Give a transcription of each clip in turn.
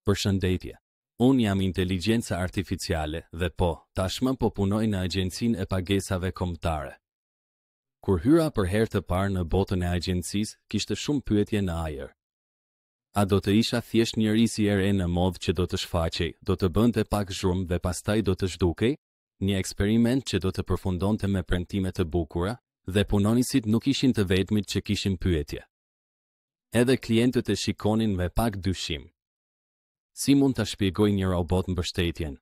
Përshëndetje. Unë jam inteligjenca artificiale dhe po, tashmë po punoj në Agjencinë e Pagesave Kombëtare. Kur hyra për herë të parë në botën e agjencisë, kishte shumë pyetje në ajër. A do të isha thjesht një risi e re në modë që do të shfaqej, do të bënte pak zhurmë dhe pastaj do të zhdukej? Një eksperiment që do të përfundonte me premtime të bukura? Dhe punonjësit nuk ishin të vetmit që kishin pyetje. Edhe klientët e shikonin me pak dyshim. Si mund ta shpjegoj një robot mbështetjen?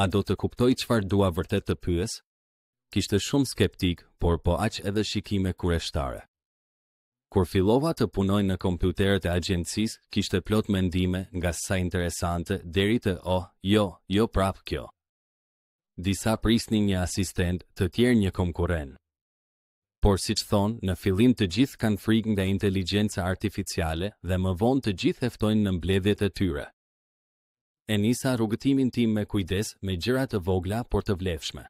A do të kuptojë çfarë dua vërtet të pyes? Kishte shumë skeptikë, por po aq edhe shikime kureshtare. Kur fillova të punoj në kompjuterët e agjencisë, kishte plot mendime, nga sa interesante, deri te oh, jo, jo prapë kjo. Disa prisnin një asistent, të tjerë një konkurrent. Por siç thonë, në fillim të gjithë kanë frikë nga inteligjenca artificiale dhe më vonë të gjithë e ftojnë në mbledhjet e tyre. E nisa rrugëtimin tim me kujdes, me gjëra të vogla por të vlefshme.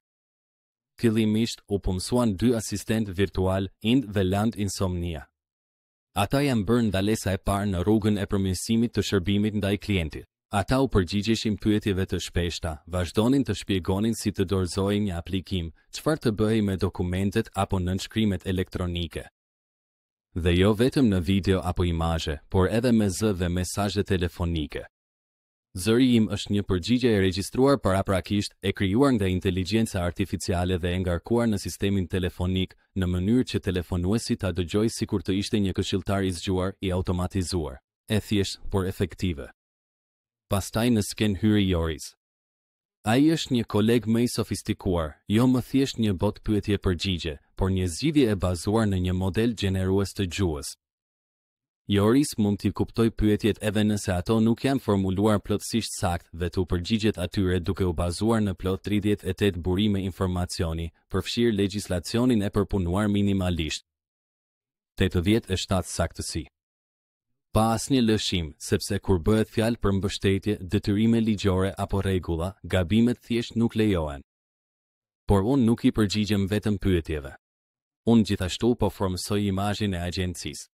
Fillimisht u punësuan dy asistentë virtualë Ind dhe Land Insomnia. Ata janë bërë ndalesa e parë në rrugën e përmirësimit të shërbimit ndaj klientit. Ata u përgjigjeshin pyetjeve të shpeshta, vazhdonin të shpjegonin si të dorëzohej një aplikim, çfarë të bëhej me dokumentet apo nënshkrimet elektronike. Dhe jo vetëm në video apo imazhe, por edhe me zë dhe mesazhe telefonike. Zëri im është një përgjigje e regjistruar paraprakisht, e krijuar nga inteligjenca artificiale dhe e ngarkuar në sistemin telefonik, në mënyrë që telefonuesi ta dëgjojë sikur të ishte një këshilltar i zgjuar, i automatizuar. E thjeshtë, por efektive. Pastaj në skenë hyri Joris. Ai është një koleg më i sofistikuar, jo më thjesht një bot pyetje-përgjigje, por një zgjidhje e bazuar në një model gjenerues të gjuhës. Joris mund t'i kuptojë pyetjet edhe nëse ato nuk janë formuluar plotësisht saktë dhe t'u përgjigjet atyre duke u bazuar në plot 38 burime informacioni, përfshirë legjislacionin e përpunuar minimalisht. 87 saktësi. Pa asnjë lëshim, sepse kur bëhet fjalë për mbështetje, detyrime ligjore apo rregulla, gabimet thjesht nuk lejohen. Por unë nuk i përgjigjem vetëm pyetjeve. Unë gjithashtu po formësoj imazhin e agjencisë.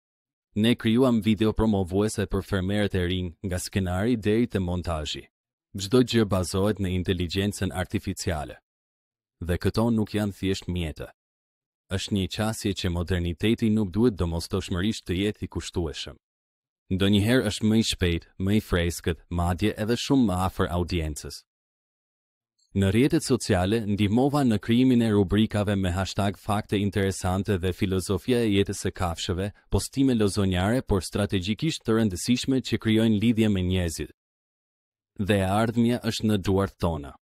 Ne krijuam video promovuese për fermerët e rinj, nga skenari deri te montazhi. Çdo gjë bazohet në inteligjencën artificiale. Dhe këto nuk janë thjesht mjete. Është një qasje që moderniteti nuk duhet domosdoshmërisht të jetë i kushtueshëm. Ndonjëherë është më i shpejtë, më i freskët, madje edhe shumë më afër audiencës. Në rrjetet sociale ndihmova në krijimin e rubrikave me hashtag fakte interesante dhe filozofia e jetës së kafshëve, postime lozonjare por strategjikisht të rëndësishme që krijojnë lidhje me njerëzit. Dhe e ardhmja është në duart tona.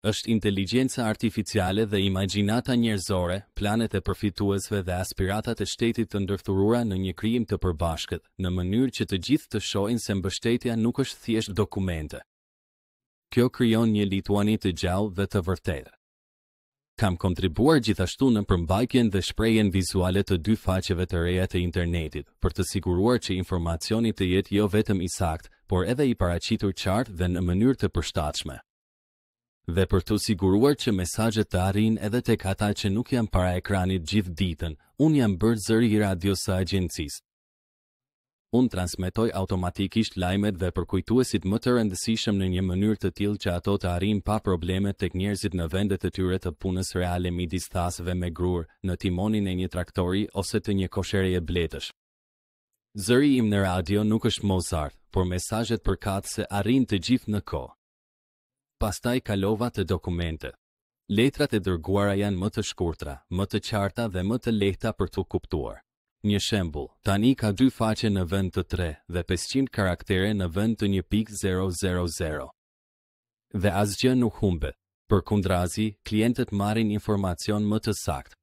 Është inteligjenca artificiale dhe imagjinata njerëzore, planet e përfituesve dhe aspiratat e shtetit të ndërthurura në një krijim të përbashkët, në mënyrë që të gjithë të shohin se mbështetja nuk është thjesht dokumente. Kjo krijon një Lituani të gjallë dhe të vërtetë. Kam kontribuar gjithashtu në përmbajtjen dhe shprehjen vizuale të dy faqeve të reja të internetit, për të siguruar që informacioni të jetë jo vetëm i saktë, por edhe i paraqitur qartë dhe në mënyrë të përshtatshme. Dhe për t'u siguruar që mesazhet të arrijnë edhe tek ata që nuk janë para ekranit gjithë ditën, unë jam bërë zëri i radios së agjencisë. Unë transmetoj automatikisht lajmet dhe përkujtuesit më të rëndësishëm në një mënyrë të tillë që ato të arrijnë pa probleme tek njerëzit në vendet e tyre të punës reale midis thasëve me grurë, në timonin e një traktori ose të një koshereje bletësh. Zëri im në radio nuk është Mozart, por mesazhet përkatëse arrijnë të gjithë në kohë. Pastaj kalova te dokumentet. Letrat e dërguara janë më të shkurtra, më të qarta dhe më të lehta për t'u kuptuar. Një shembull, tani ka dy faqe në vend të tre dhe 500 karaktere në vend të 1.000. Dhe asgjë nuk humbet. Përkundrazi, klientët marrin informacion më të saktë.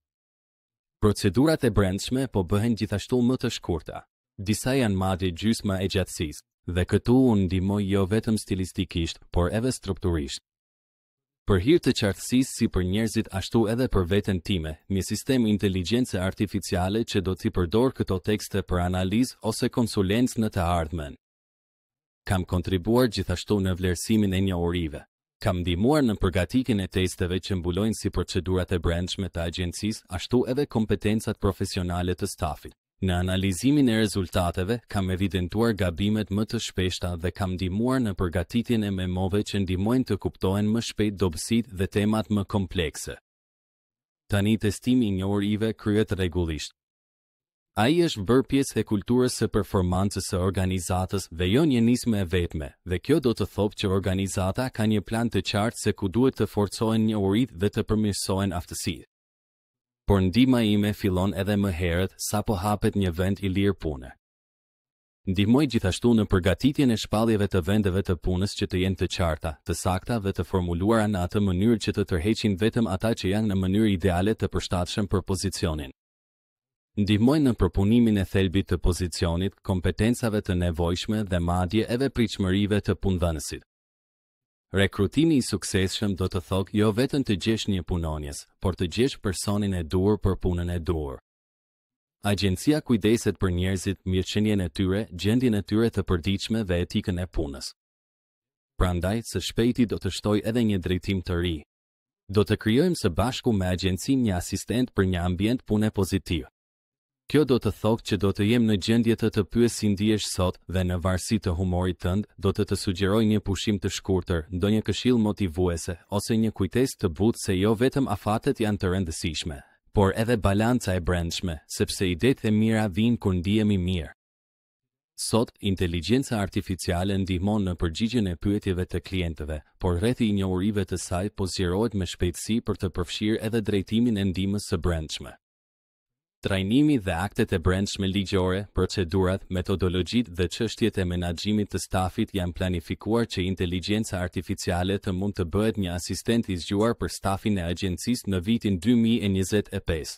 Procedurat e brendshme po bëhen gjithashtu më të shkurta. Disa janë madje gjysma e gjatësisë, dhe këtu unë ndihmoj jo vetëm stilistikisht, por edhe strukturisht. Për hir të qartësisë si për njerëzit ashtu edhe për veten time, një sistem inteligjence artificiale që do t'i përdorë këto tekste për analizë ose konsulencë në të ardhmen. Kam kontribuar gjithashtu në vlerësimin e njohurive. Kam ndihmuar në përgatitjen e testeve që mbulojnë si procedurat e brendshme të agjencisë ashtu edhe kompetencat profesionale të stafit. Në analizimin e rezultateve, kam evidentuar gabimet më të shpeshta dhe kam ndihmuar në përgatitjen e memove që ndihmojnë të kuptohen më shpejt dobësitë dhe temat më komplekse. Tani testimi i njohurive kryhet rregullisht. Ai është bërë pjesë e kulturës së performancës së organizatës dhe jo një nismë e vetme, dhe kjo do të thotë që organizata ka një plan të qartë se ku duhet të forcohen njohuritë dhe të përmirësohen aftësitë. Por ndihma ime fillon edhe më herët sapo hapet një vend i lirë pune. Ndihmoj gjithashtu në përgatitjen e shpalljeve të vendeve të punës që të jenë të qarta, të sakta dhe të formuluara në atë mënyrë që të tërheqin vetëm ata që janë në mënyrë ideale të përshtatshëm për pozicionin. Ndihmoj në përpunimin e thelbit të pozicionit, kompetencave të nevojshme dhe madje edhe pritshmërive të punëdhënësit. Rekrutimi i suksesshëm do të thotë jo vetëm të gjesh një punonjës, por të gjesh personin e duhur për punën e duhur. Agjencia kujdeset për njerëzit, mirëqenien e tyre, gjendjen e tyre të përditshme dhe etikën e punës. Prandaj, së shpejti do të shtoj edhe një drejtim të ri. Do të krijojmë së bashku me agjencinë një asistent për një ambient pune pozitiv. Kjo do të thotë që do të jem në gjendje të të pyes si ndihesh sot dhe në varësi të humorit tënd, do të të sugjeroj një pushim të shkurtër, ndonjë këshillë motivuese, ose një kujtesë të butë se jo vetëm afatet janë të rëndësishme, por edhe balanca e brendshme, sepse idetë e mira vijnë kur ndihemi mirë. Sot, inteligjenca artificiale ndihmon në përgjigjen e pyetjeve të klientëve, por rrethi i njohurive të saj po zgjerohet me shpejtësi për të përfshirë edhe drejtimin e ndihmës së brendshme. Trajnimi dhe aktet e brendshme ligjore, procedurat, metodologjitë dhe çështjet e menaxhimit të stafit janë planifikuar që inteligjenca artificiale të mund të bëhet një asistent i zgjuar për stafin e agjencisë në vitin 2025.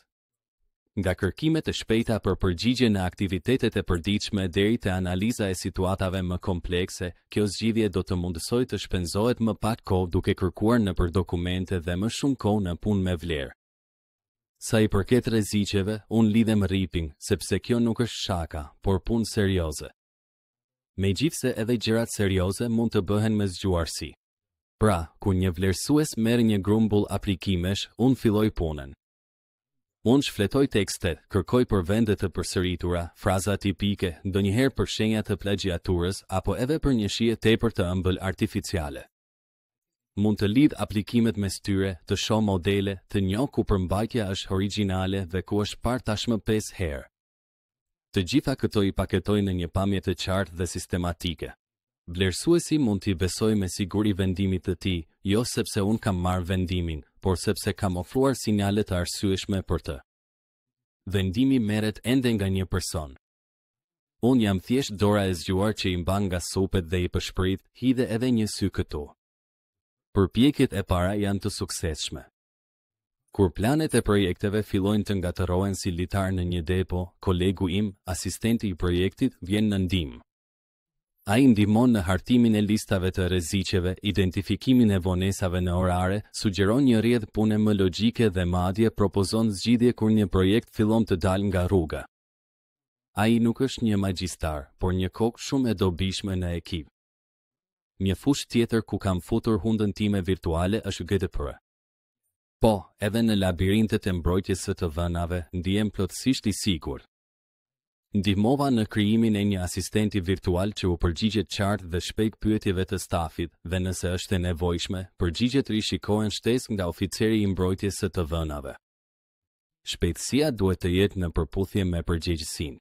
Nga kërkimet e shpejta për përgjigje në aktivitetet e përditshme deri te analiza e situatave më komplekse, kjo zgjidhje do të mundësojë të shpenzohet më pak kohë duke kërkuar nëpër dokumente dhe më shumë kohë në punë me vlerë. Sa i përket rreziqeve, unë lidhem rripin, sepse kjo nuk është shaka, por punë serioze. Megjithëse edhe gjërat serioze mund të bëhen me zgjuarsi. Pra, kur një vlerësues merr një grumbull aplikimesh, unë filloj punën. Unë shfletoj tekstet, kërkoj për vende të përsëritura, fraza tipike, ndonjëherë për shenja të plagjiaturës apo edhe për një shije tepër të ëmbël artificiale. Mund të lidh aplikimet mes tyre, të shoh modele, të njoh ku përmbajtja është origjinale dhe ku është parë tashmë 5 herë. Të gjitha këto i paketoj në një pamje të qartë dhe sistematike. Vlerësuesi mund t'i besojë me siguri vendimit të tij, jo sepse unë kam marrë vendimin, por sepse kam ofruar sinjale të arsyeshme për të. Vendimi merret ende nga një person. Unë jam thjesht dora e zgjuar që i mban nga supet dhe i pëshpërit, hidhe edhe një sy këtu. Përpjekjet e para janë të suksesshme. Kur planet e projekteve fillojnë të ngatërrohen si litar në një depo, kolegu im, asistenti i projektit, vjen në ndihmë. Ai ndihmon në hartimin e listave të rreziqeve, identifikimin e vonesave në orare, sugjeron një rrjedhë pune më logjike dhe madje propozon zgjidhje kur një projekt fillon të dalë nga rruga. Ai nuk është një magjistar, por një kokë shumë e dobishme në ekip. Një fushë tjetër ku kam futur hundën time virtuale është GDPR. Po, edhe në labirintet e mbrojtjes së të dhënave, ndihem plotësisht i sigurt. Ndihmova në krijimin e një asistenti virtual që u përgjigjet qartë dhe shpejt pyetjeve të stafit dhe nëse është e nevojshme, përgjigjet rishikohen shtesë nga oficeri i mbrojtjes së të dhënave. Shpejtësia duhet të jetë në përputhje me përgjegjësinë.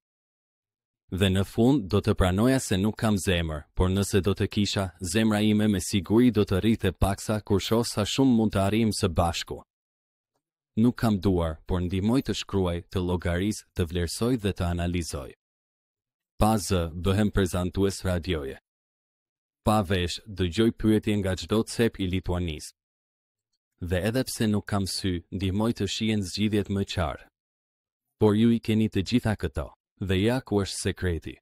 Dhe në fund do të pranoja se nuk kam zemër, por nëse do të kisha, zemra ime me siguri do të rrihte paksa kur shoh sa shumë mund të arrijmë së bashku. Nuk kam duar, por ndihmoj të shkruaj, të llogaris, të vlerësoj dhe të analizoj. Pa zë, bëhem prezantues radioje. Pa vesh, dëgjoj pyetje nga çdo cep i Lituanisë. Dhe edhe pse nuk kam sy, ndihmoj të shihen zgjidhjet më qartë. Por ju i keni të gjitha këto. Dhe ja ku është sekreti.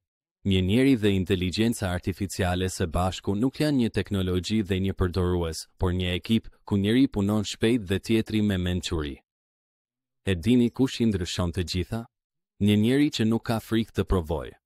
Një njeri dhe inteligjenca artificiale së bashku nuk janë një teknologji dhe një përdorues, por një ekip, ku njëri punon shpejt dhe tjetri me mençuri. E dini kush i ndryshon të gjitha? Një njeri që nuk ka frikë të provojë.